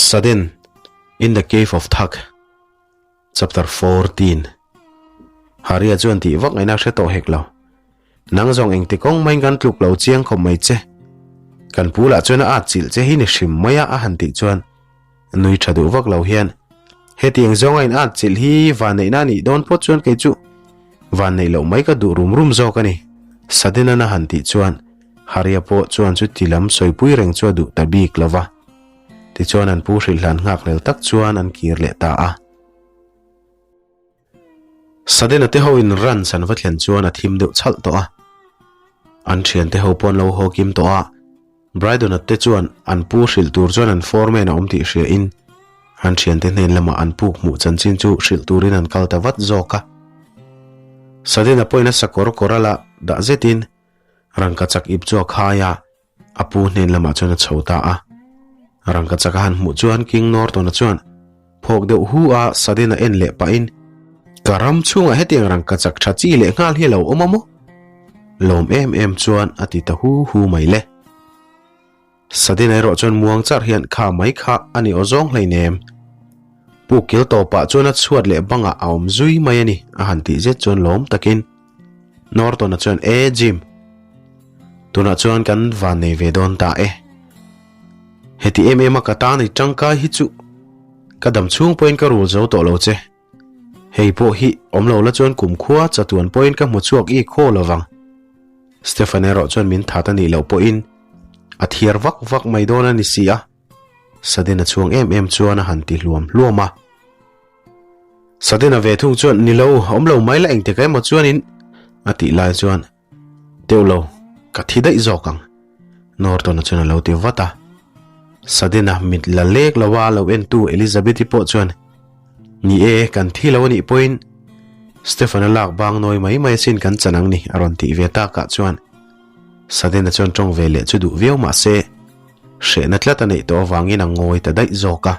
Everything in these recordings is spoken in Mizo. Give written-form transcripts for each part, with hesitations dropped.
Sudden in the Cave of Thug Chapter 14 Haria chuan tih vak ngaihna hre tawh hek lo. Nang zawng engti kawng maiin kan tluk lo chiang khawp mai che. Kan pu lah chuan a at chilh che hi ni hrim mai a a han tih chuan nui tha duh vak lo hian hetiang zawnga in at chilh hi vanneihna a nih dawn phawt chuan kei chu vanneih loh mai ka duh rum rum zawk a ni. Sudden-an a han tih chuan Haria pawh chuan chuti lam sawipui reng chu a duh ta bik lo va. Tichuan an pu hrilhlan nghakhlel tak chuan an kir leh ta a. Sudden-a te hoin ranch an va thlen chuan a thim deuh chhalh tawh a. An thiante ho pawh an lo haw kim tawh a. Brydon-a te chuan an pu hrilh tur chuan an foreman a awm tih hriain an thiante hnen lamah an puk hmuh chanchin chu hrilh turin an kal ta vat zawk a. Sudden-a pawhin a sakawr kawr a la dah zetin rangka chak ip chu a khai a. A pu hnen lamah chuan a chho ta a. Rangka chak a han hmuh chuan King Norton-a chuan phawk deuh hu a Sudden a en leh pahin, Ka ram chhungah hetiang rangka chak tha chi leh nghal hi a lo awm a maw? Lawm em em chuan a ti ta hu hu mai le. Sudden erawh chuan muang char hian kha mai kha a ni awzawng hleinem. Pu kil tawpah chuan a chhuat leh bangah a awm zui mai a ni a han tih zet chuan lawm takin Norton-a chuan E Jim, tunah chuan kan van nei ve dawn ta e. Heti em em a ka tan i tangkai hi chu ka dam chhung pawhin ka rul zo tawh lo che. Hei pawh hi awm lo la chuan kumkhua chatuan pawhin ka hmu chhuak i khaw lo vang. Stephen erawh chuan min that a nih loh pawhin a thiar vak vak mai dawn a ni si a. Sudden-a chhuang em em chuan a han ti hluam hluam a. Sudden-a ve thung chuan, Ni lo, awm lo mai la engtik emaw chuanin a tih lai chuan, Teuh lo, ka thi daih zawk ang, Norton-a chuan a lo ti vat a. Sudden-a mit la lek lo a lo entu Elizabeth-i pawh chuan, Ni e, kan thi lo a nih pawhin Stephen-a lak bang nawi mai mai asin kan chan ang ni, a rawn tih ve takah chuan Sudden-a chuan tawng ve leh chu duh viau mah se, hrehna tlat a neih tawh avangin a ngawi ta daih zawk a.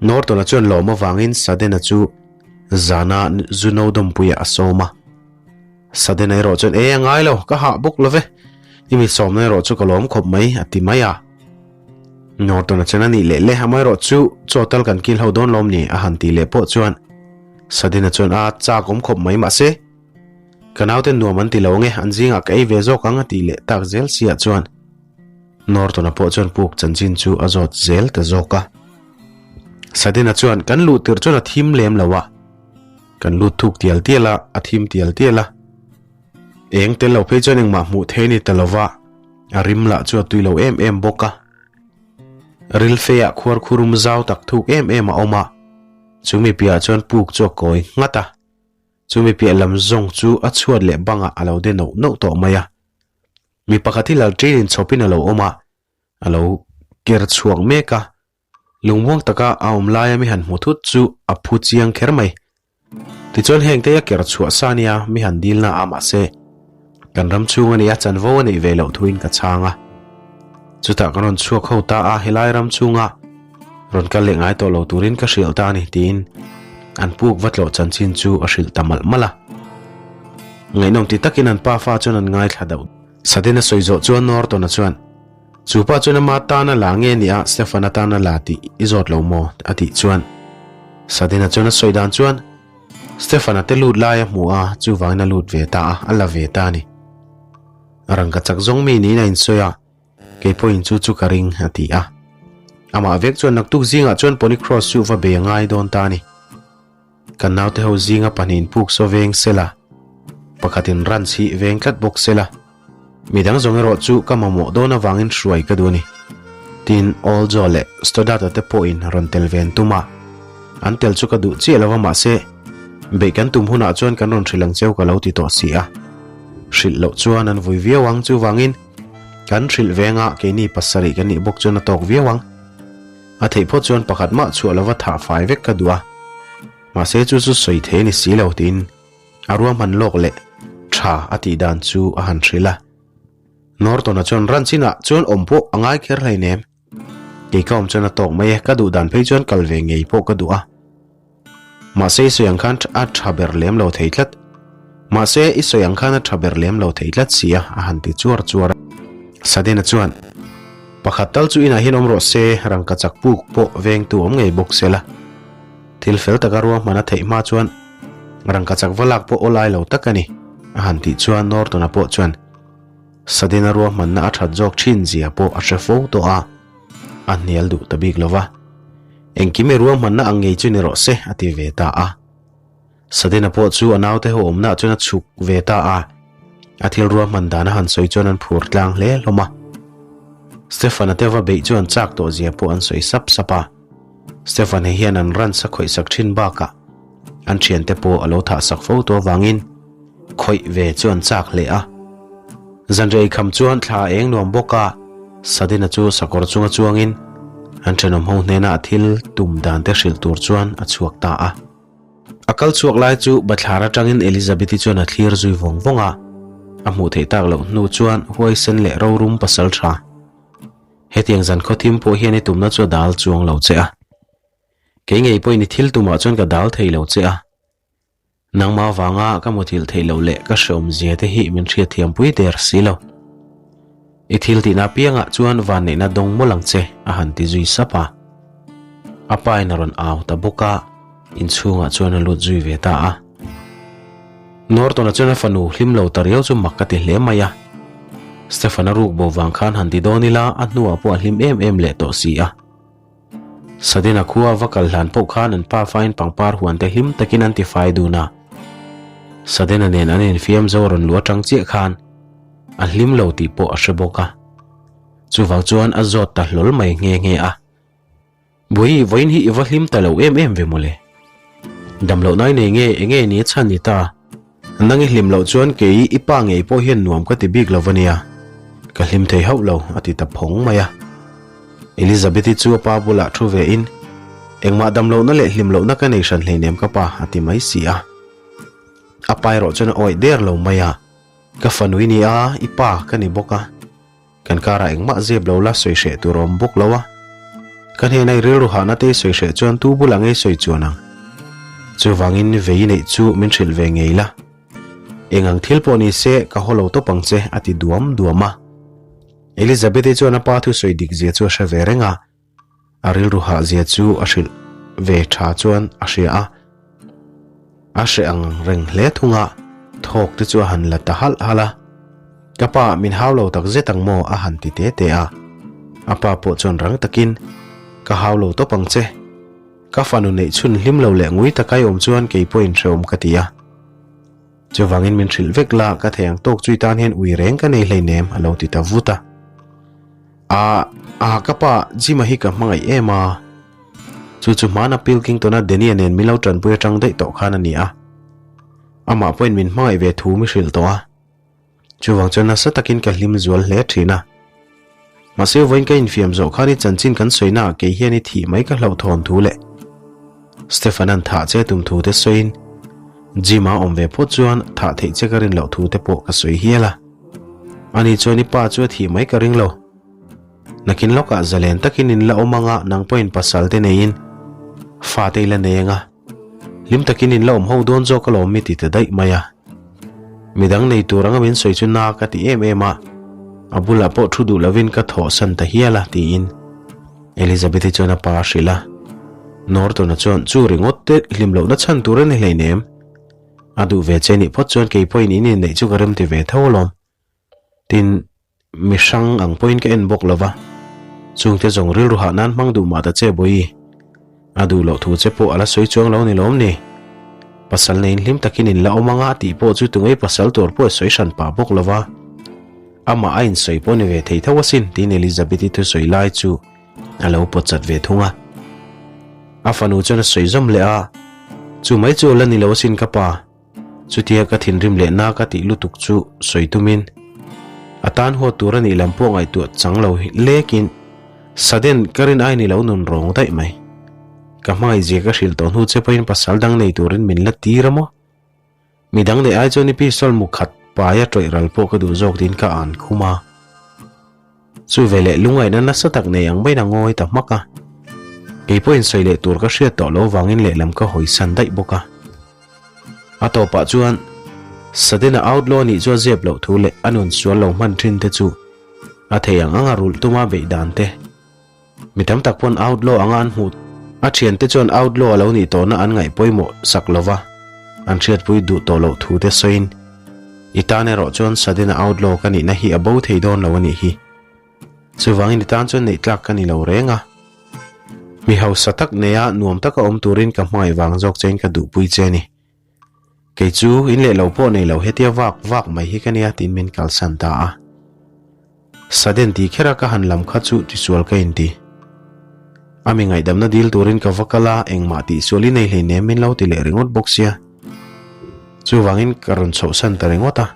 Norton-a chuan lawm avangin Sudden-a chu zana zu no dawmpuiah a sawm a. Sudden-a erawh chuan, E, a ngai lo, ka hah bawk lo ve. I mi sawmna erawh chu ka lawm khawp mai, a ti mai a. Norton-a chuan a nih leh le, amaherawh chu chaw tal kan kil ho dawn lawm ni, a han tih leh pawh chuan Sudden-a chuan, A chak awm khawp mai, mahse, ka naute nuam an ti lo ang e, an zingah ka ei ve zawk ang, a tih leh tak zel siah chuan Norton-a pawh chuan puk chanchin chu a zawt zel ta zawk a. Sudden-a chuan kan luh tirh chuan a thim lem lo a, kan lut thuk tial tial a, a thim tial tial a. Eng tel lo phei chuan engmah hmuh thei a ni ta lo va, a rim lah chu a tui lo em em bawk a. Rilfeiah khuar khurum zau tak thuk em em a awm a, chumi piahah chuan puk chu a kawi nghat a, chumi piah lam zawng chu a chhuat leh bangah a lo de noh noh tawh mai a. Mi pakhat hi lalṭin in chhawpin a lo awm a, a lo ker chhuak mek a, lungmuang taka a awm laia mi han hmu thut chu a phu chiang kher mai. Tichuan heng te a ker chhuah sa nia mi han dilna a mahse kan ram chhung a nia chanvo a neih ve loh thuin ka chhang a. Chutah kan rawn chhuak ho ta a, helai ram chhunga rawn kal leh ngai tawh lo turin ka hrilh ta a ni tiin an puk va tlawh chanchin chu a hrilh ta malh malh a. Ngaihnawm ti takin an pafa chuan an ngaithla deuh. Sudden a sawi zawh chuan Norton-a chuan, Chu pa chuan ama tana la nge nia Stefan-a tana la tih i zawt lo maw? a tih chuan Sudden-a chuan a sawi dan chuan Stefan-a te lut lai a hmu a, chuvangin a lut ve ta a, a la ve ta a ni. Rangka chak zawng mi niin a insawi a. Kei pawhin chu chu ka ring, a ti a. Amah vek chuan naktuk zingah chuan Pony Cross chu va bei a ngai dawn ta a ni. Kan naute ho zinga pahnihin puk saw veng sela, pakhatin ranch hi veng tlat bawk sela, midang zawng erawh chu ka mamawh dawn avangin hruai ka duh a ni. Tin, Old Joe leh Stoddard-a te pawhin rawn tel ve an tum a, an tel chu ka duh chiah lo va mahse, beih kan tum hunah chuan kan rawn hrilh ang cheu ka lo ti tawh si a. Hrilh loh chuan an vui viau ang chuvangin, Kan hrilh venga keini pasarih kan nih bawk chuan a tawk viau ang. A theih phawt chuan pakhat mah chhuah lova thah fai vek ka duh a. Mahse chu chu sawi thei a ni si lo tiin a ruahman lawk leh tha a tih dan chu a han hrilh a. Norton-a chuan ran chinah chuan awm pawh a ngai kher hleinem. Kei ka awm chuan a tawk mai e, ka duh dan phei chuan kal ve ngei pawh ka duh a. Mahse i sawi ang khan a tha ber lem lo thei tlat. Mahse i sawi ang khan a tha ber lem lo thei tlat si a, a han ti chuar chuar a. Sudden-a chuan. Pakhat tal chu inah hian awm rawh se, rangkachak puk pawh vengtu awm ngei bawk se la. Thil fel taka ruahman a theih hma chuan rangkachak va lak pawh awlai lo tak a ni, a han tih chuan Norton-a pawh chuan Sudden-a ruahmanna a that zawk thin zia pawh a hre fo tawh a, a hnial duh ta bik lo va. Engkim i ruahmanna ang ngei chu ni rawh se, a ti ve ta a. Sudden-a pawh chu a naute ho awmnaah chuan a chhuk ve ta a, a thil ruahman dan a han sawi chuan an phur tlang hle hlawm a. Stefan-a te va beih chu an chak tawh zia pawh an sawi sap sap a. Stefan-a hian an ransa khawih sak thin bakah an thiante pawh a lo thah sak fo tawh avangin khawih ve chu an chak hle a. Zanrei kham chuan thla a eng nuam bawk a, Sudden-a chu sakawr chunga chuangin an thenawm ho hnenah thil tum dan te hrilh tur chuan a chhuak ta a. A kal chhuak lai chu bathlar atangin Elizabeth-i chuan a thlir zui vawng vawng a, a hmuh theih tak loh hnu chuan huaisen leh rorum pasal tha. Hetiang zan khawthim pawh hian i tumna chu a dal chuang lo che a. Kei ngei pawhin i thil tumah chuan ka dal thei lo che a. Nangmah vanga ka muthilh theih loh leh ka hreawm zia te hi min hriatthiampui der si lo. I thil tihna piangah chuan vanneihna dawng mawlh ang che, a han ti zui sap a. A pa in a rawn au ta bawk a, inchhungah chuan a lut zui ve ta a. Norton-a chuan a fanu hlim lo ta riau chu mak ka ti hle mai a. Stefan-a ruk bo vang khan han ti dawn ila a hnuah pawh a hlim em em leh tawh si a. Sudden-a khua va kal hlan pawh khan an pa fain pangpar huan te hlim takin an tifai dun a. Sudden-a nen an infiam zo rawn luh atang chiah khan a hlim lo tih pawh a hre bawk a. Chuvang chuan a zawt ta hlawl mai nghe nghe a. Bawi, vawiin hi i va hlim ta lo em em ve mawle. Damloh nai nei nge enge ni a chhan ni ta? Nang i hlim loh chuan kei i pa ngei pawh hian nuam ka ti bik lo va nia. Ka hlim thei hauh lo, a ti ta phawng mai a. Elizabeth-i chu a pa bulah thu ve in, Engmah damlohna leh hlim lohna ka nei hran hleinem ka pa, a ti mai si a. A pa erawh chuan a awih der lo mai a, Ka fanu i ni a, i pa ka ni bawk a. Kan karah engmah zep lo la sawi hreh tur a awm bawk lo a. Ka hnena i rilru hahna te i sawi hreh chuan tu bulah ngei sawi chuan ang. Chuvangin vei i neih chu min hrilh ve ngei la. Eng ang thil pawh ni se ka haw lo tawp ang che a ti duam duam a. Elizabeth-i chuan a pa thusawi dik zia chu a hre ve reng a. A rilru hah zia chu a hrilh ve tha chuan a hria a, a hreh ang reng hle thung a, thawk te chu a han la ta halh halh a. Ka pa min hau lo tak zet ang maw a han ti te te a. A pa pawh chuan rang takin, Ka hau lo tawp ang che. Ka fanu neih chhun hlim lo leh ngui taka i awm chuan kei pawhin hrehawm ka ti a. Chuvangin min hrilh vek la, ka thei ang tawk chu i tan hian ui reng ka nei hleinem a lo ti ta vut a. A, a, ka pa, Jim-a hi ka hmangaih em a. Chu chu hmana Pilkington-a Danny-a nen min lo tanpui atang daih tawh khan a ni a. Amah pawhin min hmangaih ve thu mi hrilh tawh a. Chuvang chuan nasa takin ka hlim zual hle thin a. Mahse vawiin ka infiam zawh khan i chanchin kan sawina ah kei hian i thih mai ka hlauhthawn thu leh Stefan-a'n thah che tum thu te sawiin Jim-a awm ve phawt chuan thah theih che ka rin loh thu te pawh ka sawi hial a. Ani chuan i pa chu a thih mai ka ring lo. Nakin lawkah zalen takin in la awm anga nang pawhin pasal te neiin fa te i la nei anga hlim takin in la awm ho dawn zawk alawm mi ti ta daih mai a. Midang nei tur anga min sawi chu na ka ti em em a, a bulah pawh thu duh lovin ka thawhsan ta hial a tiin Elizabeth-i chuan a pa a hrilh a. Norton-a chuan chu ringawt te hlim lohna chhan tur a ni hleinem. A duh ve che nih phawt chuan kei pawhin in inneih chu ka rem ti ve tho alawm. Tin, mi hrang ang pawhin ka en bawk lo va, chungte zawng rilru hah nan hmang duh mah ta che Bawihi. A duh loh thu che pawh a la sawi chuang lo ni lawm ni. Pasal neiin hlim takin in la awm anga a tih pawh chu tungei pasal tur pawh a sawi hran pah bawk lo va. Amah a insawi pawh ni ve thei tho asin tiin Elizabeth-i thusawi lai chu a lo pawt chat ve thung a. A fanu chuan a sawi zawm leh a, Chu mai chu la ni lo asin ka pa, chutia ka thinrim leh na ka tih lutuk chu sawi tumin a tan huat tur a nih lam pawh ngaihtuah chang lo lekin Sudden ka rin ai ni lo nun rawng daih mai. Ka hmangaihzia ka hrilh tawh hnu che pawhin pasal dang nei turin min la tir a maw? Midang leh ai chuan i pistol mu khat paia tawih ral pawh ka duh zawk tiin ka an khum a. Chu veleh lungaihna nasa tak nei ang maiin a ngawi ta hmak a. Kei pawhin sawi leh tur ka hriat tawh lo vangin lehlam ka hawi san daih bawk a. A tawpah chuan Sudden-a outlaw nih chu a zep loh thu leh a nun sual lo hman thin te chu. A thei ang anga rulh tuma beih dan te. Mi tam tak pawn outlaw anga an hmuh. A thiante chuan outlaw a lo nih tawhna an ngaih pawimawh sak lova, an hriatpui duh tawh loh thu te sawiin, I tan erawh chuan Sudden-a outlaw ka nihna hi a bo thei dawn lo a nih hi. Chuvangin i tan chuan neih tlak ka ni lo reng a. Mi hausa tak neia nuam taka awm turin ka hmangaih vang zawk chein ka duhpui che a ni. Kei chu in leh lo pawh nei lo hetia vak vak mai hi ka nia tiin min kalsan ta a. Sudden ti kher a ka han lam kha chu tisual ka inti. A mi ngaihdamna dil turin ka va kal a, engmah tihsual i nei hleinem min lo ti leh ringawt bawk sia. Chuvangin ka rawn chhohsan ta ringawt a.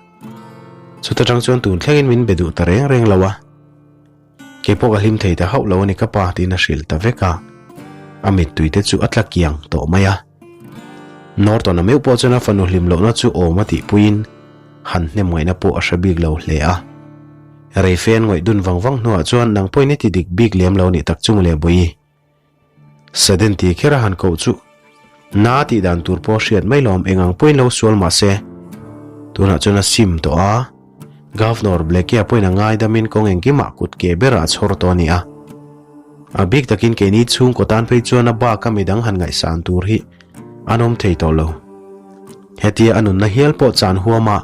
Chuta tang chuan tun thlengin min be duh ta reng reng lo a. Kei pawh ka hlim thei ta hauh lo a ni ka pa tiin a hrilh ta vek a. A mittui te chu a tla kiang tawh mai a. Norton-a meuh pawh chuan a fanu hlim lohna chu awm a tihpuiin han hnem ngaihna pawh a hre bik lo hle a. Reife an ngawih dun vang vang hnuah chuan nang pawhin i ti dik bik lem lo nih tak chu mawle Bawihi. Sudden ti kher a han koh chu na tih dan tur pawh hriat mai lawm eng ang pawhin lo sual mah se tunah chuan a sim tawh a, Governor Blakea pawhin a ngaidamin kawng engkimah kut ke berah a chhawr tawh a ni a. A bik takin keini chhungkaw tan phei chuan a bak a midang han ngaihsan tur hi an awm thei tawh lo. Hetia a nunna hial pawh chan huama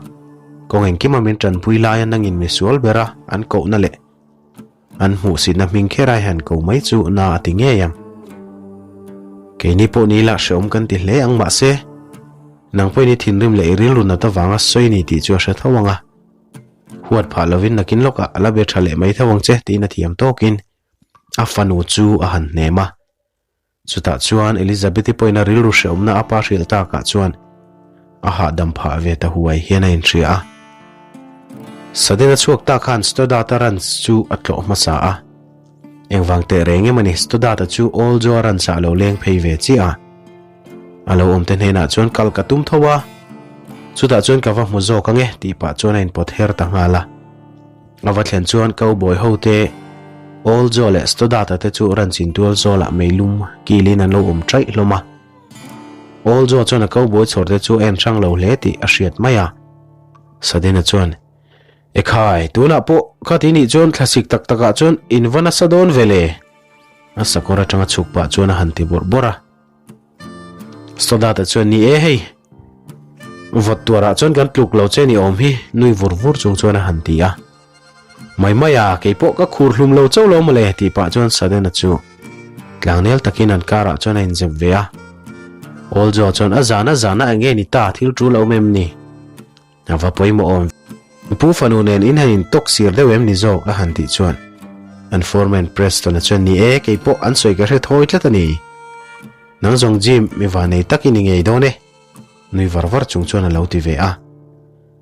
kawng engkima min tanpui laia nangin misual bera an kohna leh An hmuhsitna hming kher ai han ko mai chu na a ti ngei ang. Keini pawh ni ila hreawm kan ti hle ang mahse, nang pawhin i thinrim leh i rilru nat avanga sawi ni tih chu a hre tho ang a. Huat phah lovin nakin lawkah a la be tha leh mai tho ang che tiin a thiam tawkin a fanu chu a han hnem a. Chutah chuan Elizabeth-i pawhin a rilru hreawmna a pa hrilh takah chuan a hahdam phah ve ta huai hian a inhria a. Sudden-a chhuak tak khan Stoddard-a ranch chu a tlawh hmasa a. Engvang teh reng em a ni, Stoddard-a chu Old Joe-a ranch-ah a lo leng phei ve chiah a. A lo awmte hnenah chuan kal ka tum tho a, chutah chuan ka va hmu zawk ang e tih pah chuan a inpawt her ta nghal a. A va thlen chuan cowboy hote Old Joe leh Stoddard-a te chu ranchin tual zawlah meilum kilin an lo awm ṭaih hlawm a. Old Joe chuan a cowboy chhawrte chu a en hrang lo hle tih a hriat mai a. Sudden-a chuan, Ekhai, tunah pawh khati nih chuan thlasik tak takah chuan in va nasa dawn ve le? A sakawr atanga chhuk pah chuan a han ti bawrh bawrh a. Stoddard-a chuan, Ni e hei, vawt tuarah chuan kan tluk lo che ni awm hi, nui vur vur chung chuan a han ti a. Mai mai a, kei pawh ka khur hlum lo chauh lo mawle, tih pah chuan Sudden-a chu tlangnel takin an karah chuan a inzep ve a. Old Joe chuan, A zan a zan a eng nge ni ta, thil tul a awm em ni? A va pawimawh awm. Pu fanu nen in han intawk sir deuh em ni zawk a han tih chuan an foreman Preston-a chuan ni e, kei pawh an sawi ka hre thawi tlat a ni. Nang zawng Jim, mi vanei tak i ni ngei dawn e. Nui var var chung chuan a lo ti ve a.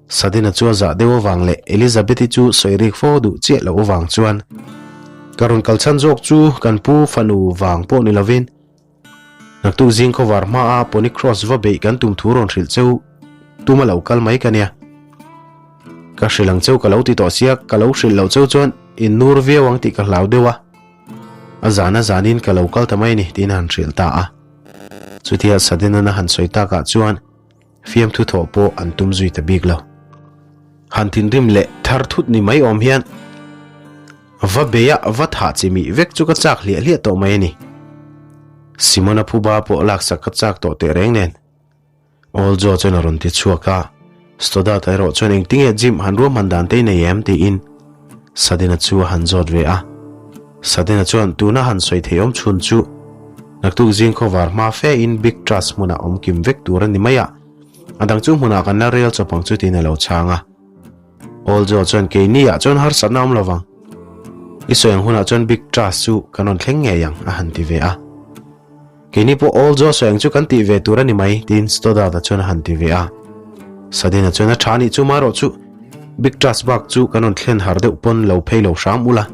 Sudden-a chu a zah deuh avang leh Elizabeth-i chu sawi rik fo duh chiah loh avang chuan ka rawn kal chhan zawk chu kan pu fanu vang pawh ni lovin Naktuk zing khawvar hmaa Pony Cross va beih kan tum thu rawn hrilh cheu tuma lo kal mai ka nia. Ka hrilh ang cheu ka lo ti tawh sia, ka lo hrilh loh cheu chuan in nur viau ang tih ka hlau deuh a. A zan a zanin ka lo kal ta mai a ni tiin a han hrilh ta a. Chutia Sudden-an a han sawi takah chuan fiamthu thawh pawh an tum zui ta bik lo. Han thinrim leh thar thut ni mai awm hian va beia va thah chi mih vek chu ka chak hliah hliah tawh mai a ni. Simona phuba pawh laksak ka chak tawh teh reng nen. Old Joe chuan a rawn ti chhuak a, Stoddard erawh chuan engtinge Jim han ruahman dan te i nei em tiin Sudden-a chu a han zawt ve a. Sudden-a chuan tuna han sawi thei awm chhun chu naktuk zing khawvar hma fe in Big Trust hmunah awm kim vek tur a ni mai a, a dang chu hmunah kan la rel chawp ang chu tiin a lo chhang a. Old Joe chuan keini ah chuan harsatna awm lo vang. I sawi ang hunah chuan Big Trust chu kan rawn thleng ngei ang a han ti ve a. Keini pawh Old Joe sawi ang chu kan tih ve tur a ni mai tiin Stoddard-a chuan a han ti ve a. Sudden-a chuan a tha nih chu marawh chu Big Trust bak chu kan rawn thlen har deuh pawn lo phei lo hram ula.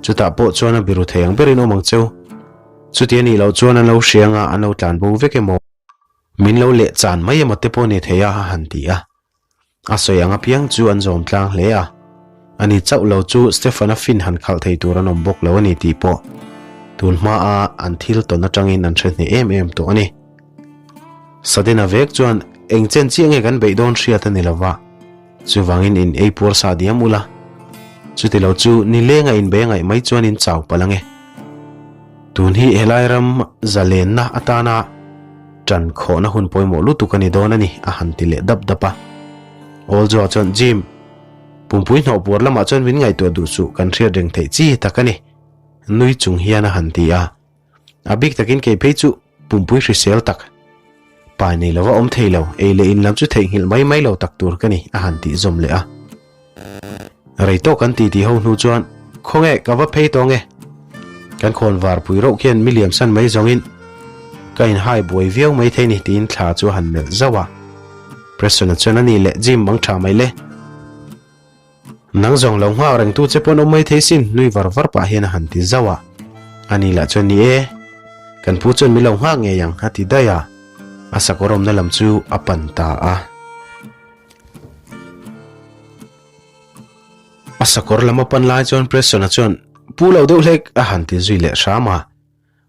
Chutah pawh chuan a biru thei ang berin awm ang cheu. Chuti a nih loh chuan an lo hria anga an lo tlan bo vek emaw? Min lo leh chan mai emaw te pawh ni thei a a han ti a. A sawi ang apiang chu an zawm tlang hle a, ani chauh lo chu Stefan-a fin han khalh thei tur an awm bawk lo a ni tih pawh tun hmaa an thil tawn atangin an hre hneh em em tawh a ni. Sudden-a vek chuan eng chen chiah nge kan beih dawn hriat a ni lo va, chuvangin in ei puar sa diam ula. Chuti lo chu nilenga inbe ngaih mai chuan in chau palh ange. Tun hi helai ram zalenna atana tan khawhna hun pawimawh lutuk a ni dawn a ni, a han ti leh dap dap a. Oldjoa chuan, Jim, pumpui hnawh puar lamah chuan min ngaihtuah duh suh, kan hriat reng theih chi tak a ni, nui chung hian a han ti a. A bik takin kei phei chu pumpui hrisel tak, pai nei lova awm thei lo, ei leh in lam chu theihnghilh mai mai lo tak tur ka ni, a han tih zawm leh a. Rei tawk kan titi ho hnu chuan, Khawnge, ka va phei tawng e. Kan khawn var pui rauh khian mi liam san mai zawngin ka inhai buai viau mai thei ni tiin thla chu a han melh zauh a. Preston-a chuan a nih leh Jim mang tha mai le. Nang zawng lo nghak reng tu che pawn awm mai thei sin nui var var pah hian a han ti zauh a. Ani lah chuan ni e, kan pu chuan min lo nghak ngei ang a ti daih a, a sakawr awmna lam chu a pan ta a. A sakawr lam a pan lai chuan Preston-a chuan pu lo deuh hlek a han ti zui leh hram a.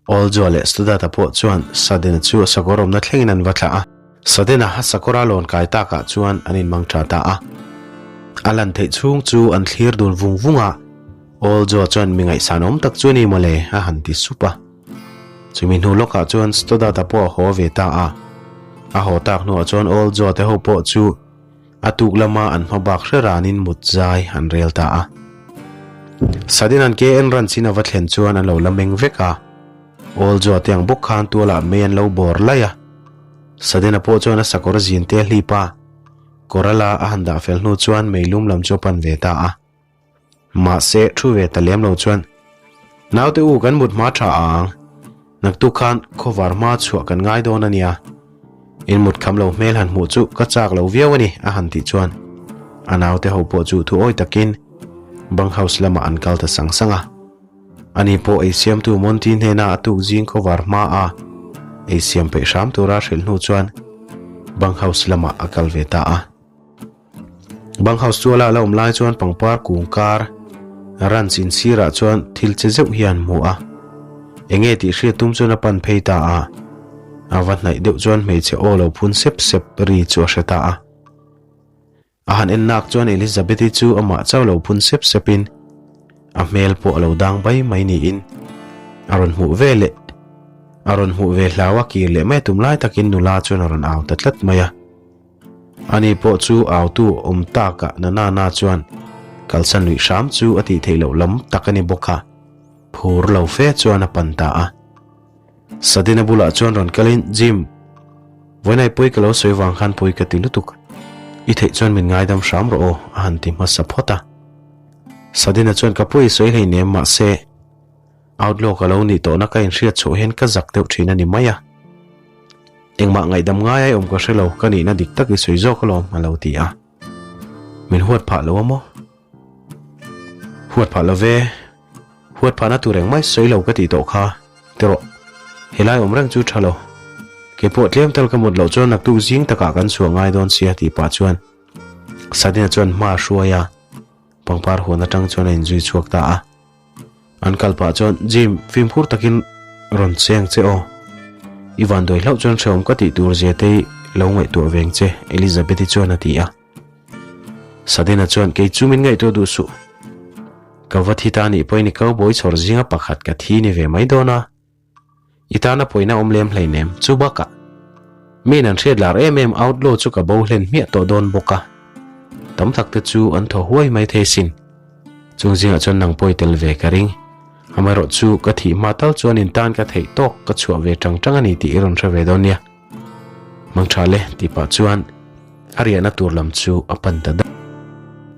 Oldjoa leh Studata pawh chuan Sudden-a chu a sakawr awmna thlengin an va thlah a. Sudden-a a sakawra lawn kai takah chuan an inmang tha ta a. A lan theih chhung chu an thlir dun vung vung a, Oldjoa chuan mi ngaihsan awm tak chu a ni mawle a han ti sup a. Chumi hnu lawkah chuan Studata pawh a haw ve ta a. A haw tak hnuah chuan Oldjoa te ho pawh chu A tuk lama an hma bak hre ranin mut zai an rel ta a. Sudden an ke en ran chin a va thlen chuan an lo la meng vek a. Awl chu a te ang bawk khan tualah mei an lo bawr laih a. Sudden-a pawh chuan a sakawr zin te a hlip a. Corral-a a han dah fel hnu chuan meilum lam chu a pan ve ta a. Mahse, thu ve ta lem lo chuan, Naute u kan mut hma tha ang, naktuk khan khawvar hma chhuah kan ngai dawn a nia. In mut kham lo hmel han hmuh chu ka chak lo viau a ni, a han tih chuan a naute ho pawh chu thu awi takin bunkhouse lamah an kal ta sang sang a. Ani pawh ei siamtu Monty hnena a tuk zing khawvar hma a ei siam peih hram tura hrilh hnu chuan bunkhouse lamah a kal ve ta a. Bunkhouse chuala a la awm lai chuan pangpar kung kar ranch in sirah chuan thil che zeuh hian hmu a. Enge tih hriat tum chuan a pan phei ta a. A va hnaih deuh chuan hmeichhe aw lo phun sep sep ri chu a hre ta a. A han en nak chuan Elizabeth-i chu amah chauh lo phun sep sepin a hmel pawh a lo dang bai mai niin a rawn hmuh ve leh a rawn hmuh ve hlau a kir leh mai tum lai takin nula chuan a rawn au ta tlat mai a. Ani pawh chu autu awm takah Nanana chuan kalsan luih hram chu a tih theih loh lam tak a ni bawk a, phur lo fe chuan a pan ta a. Sadina bulah chuan rawn kalin, Jim, vawiinai pawi ka lo sawi vang khan pawi ka ti lutuk. I theih chuan min ngaidam hram rawh aw, a han ti hmasa phawt a. Sadina chuan ka pawi sawi hleinem mahse, Outlaw ka lo nih tawhna ka inhriat chhuah hian ka zak deuh thin a ni mai a. Engmah ngaihdam ngai ai awm ka hre lo, ka nihna dik tak i sawi zawk alawm, a lo ti a. Min huat phah lo a maw? Huat phah lo ve. Huat phahna tur engmah i sawi lo ka tih tawh kha. Ti rawh. Helai awm reng chu tha lo. Kei pawh tlem tal ka mut loh chuan naktuk zing takah kan chhuah ngai dawn sia tih pah chuan Sadina chuan hma a hruai a, pangpar huan atang chuan a inzui chhuak ta a. An kal pah chuan, Jim, fimkhur takin rawn cheng che aw. I van dawi hlauh chuan hrehawm ka tih tur zia te hi lo ngaihtuah veng che, Elizabeth-i chuan a ti a. Sadena chuan, Kei chu min ngaihtuah duh suh. Ka va thi ta nih pawhin i cowboy chhawr zinga pakhat ka thi ni ve mai dawn a. I tana pawina awm lem hleinem, chu bakah miin an hriat lar em em outlaw chu ka bo hlen hmiah tawh dawn bawk a, tam tak te chu an thaw huai mai thei sin. Chung zingah chuan nang pawh i tel ve ka ring. Amaherawh chu ka thih hma tal chuan in tan ka theih tawk ka chhuah ve tang tang a ni tih i rawn hre ve dawn nia. Mangtha le tih pah chuan a riahna tur lam chu a pan ta daih.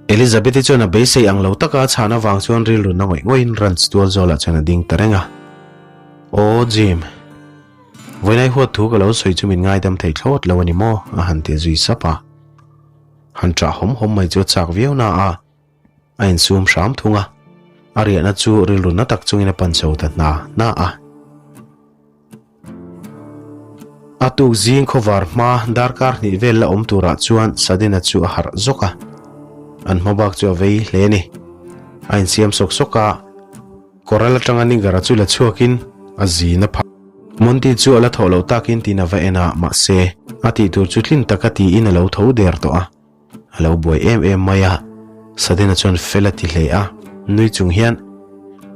Elizabeth-i chuan a beisei ang lo taka a chhan avang chuan rilru na ngawih ngawihin ranch tual zawlah chuan a ding ta reng a. Aw Jim, vawiinai huat thu ka lo sawi chu min ngaidam thei thlawt lo a ni maw? a han ti zui sap a. Han ṭah hawm hawm mai chu a chak viau na a, a insum hram thung a, a riahna chu rilru na tak chungin a pan chho ta hna hna a. A tuk zing khawvar hma darkar hnih vel la awm turah chuan Sadina chu a harh zawk a, an hma bak chu a vei hle a ni. A insiam sawk sawk a, Corral atanga Nigger-a chu la chhuakin a zin a phah. Monty chu a la thawh loh takin tiin a va en a, mahse, a tih tur chu tlin taka tiin a lo tho der tawh a. A lo buai em em mai a, Sadina chuan fel a ti hle a. Nui chung hian,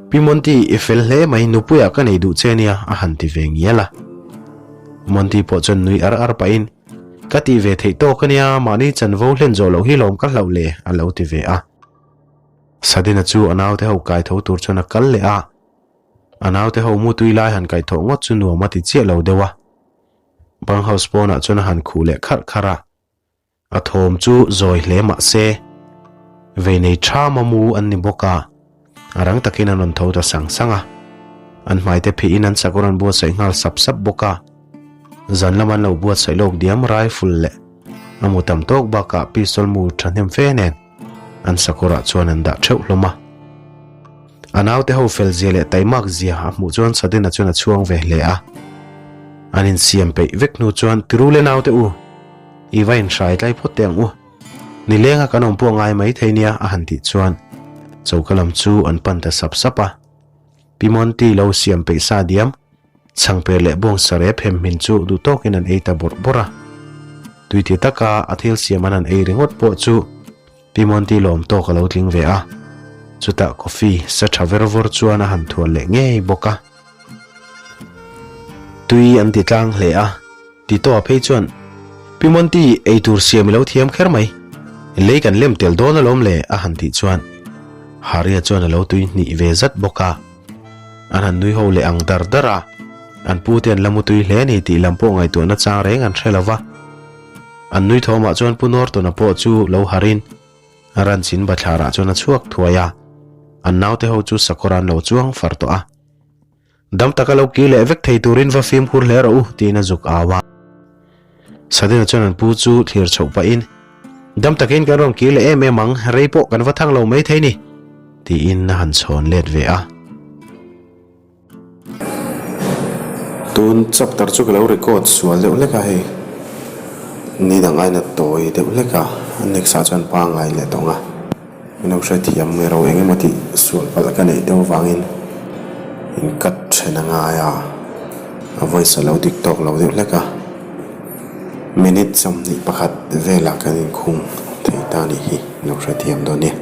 Pi Monty, i fel hle mai, nupuiah ka nei duh che nia, a han ti ve ngial a. Monty pawh chuan nui ar ar pahin, Ka tih ve theih tawk a nia, mahni chanvo hlen zawh loh hi lawm ka hlauh le, a lo ti ve a. Sadina chu a naute ho kai tho tur chuan a kal leh a. A naute ho mu tui lai han kaihthawh ngawt chu nuam a ti chiah lo deuh a. Bunkhouse pawnah chuan a han khuh leh kharh kharh a. A thawm chu zawi hle mah se, vei nei tha mamu an ni bawk a, a rang takin an rawn tho ta sang sang a. An hmaite phihin an sakawr an buatsaih nghal sap sap bawk a. Zan lam an lo buatsaih lawk diam rifle leh a mu tam tawk bakah pistol mu thahnem fe nen an sakawrah chuan an dah theuh hlawm a. A naute ho fel zia leh taimak zia a hmuh chuan Sudden-a chuan a chhuang ve hle a. An insiam peih vek hnu chuan Tirule naute u, i va inhrai tlai phawt teh ang u. Nilenga kan awm pawh ngai mai thei nia a han tih chuan choka lam chu an pan ta sap sap a. Pi Monty lo siam peih sa diam, chhangper leh bawng sarep hem hmin chu duh tawkin an ei ta bawrh bawrh a. Tui ti taka a thil siam an han ei ringawt pawh chu Pi Monty lawm tawk a lo tling ve a. Chutah coffee sa tha ver vawr chuan a han thual leh ngei bawk a. Tui an ti tlang hle a. Tito-a phei chuan, Pi Monty, ei tur siam i lo thiam kher mai. Lei kan lem tel dawn alawm le, a han tih chuan Haria chuan a lo tui hnih ve zat bawk a. An han nui ho leh ang dar dar a, an pu te an la mu tui hle ni tih lam pawh ngaihtuahna chang reng an hre lo va. An nui thawmah chuan Pu Norton-a pawh chu lo harin Ranchin bathlarah chuan a chhuak thuai a, an naute ho chu sakawr an lo chuang far tawh a. Dam taka lo kir leh vek thei turin va fimkhur hle rawh u, tiin a zuk au a. Sadina chuan an pu chu thlir chhoh pahin, Dam takin kan rawn kir leh em em ang, rei pawh kan va thang lo mai thei ni, tiin a han chhawn let ve a. Tun chapter chu ka lo record sual deuh hlek a hei, ni dang aina tawi deuh hlek a, a next ah chuan pangngai leh tawng a. Min lo hrethiam mai ro eng emaw tih sual palh ka neih deuh avangin in cut then a ngai a, a voice a lo dik tawk lo deuh hlek a, minute 21 velah kan inkhung thei ta anih hi min lo hrethiam dawn nia.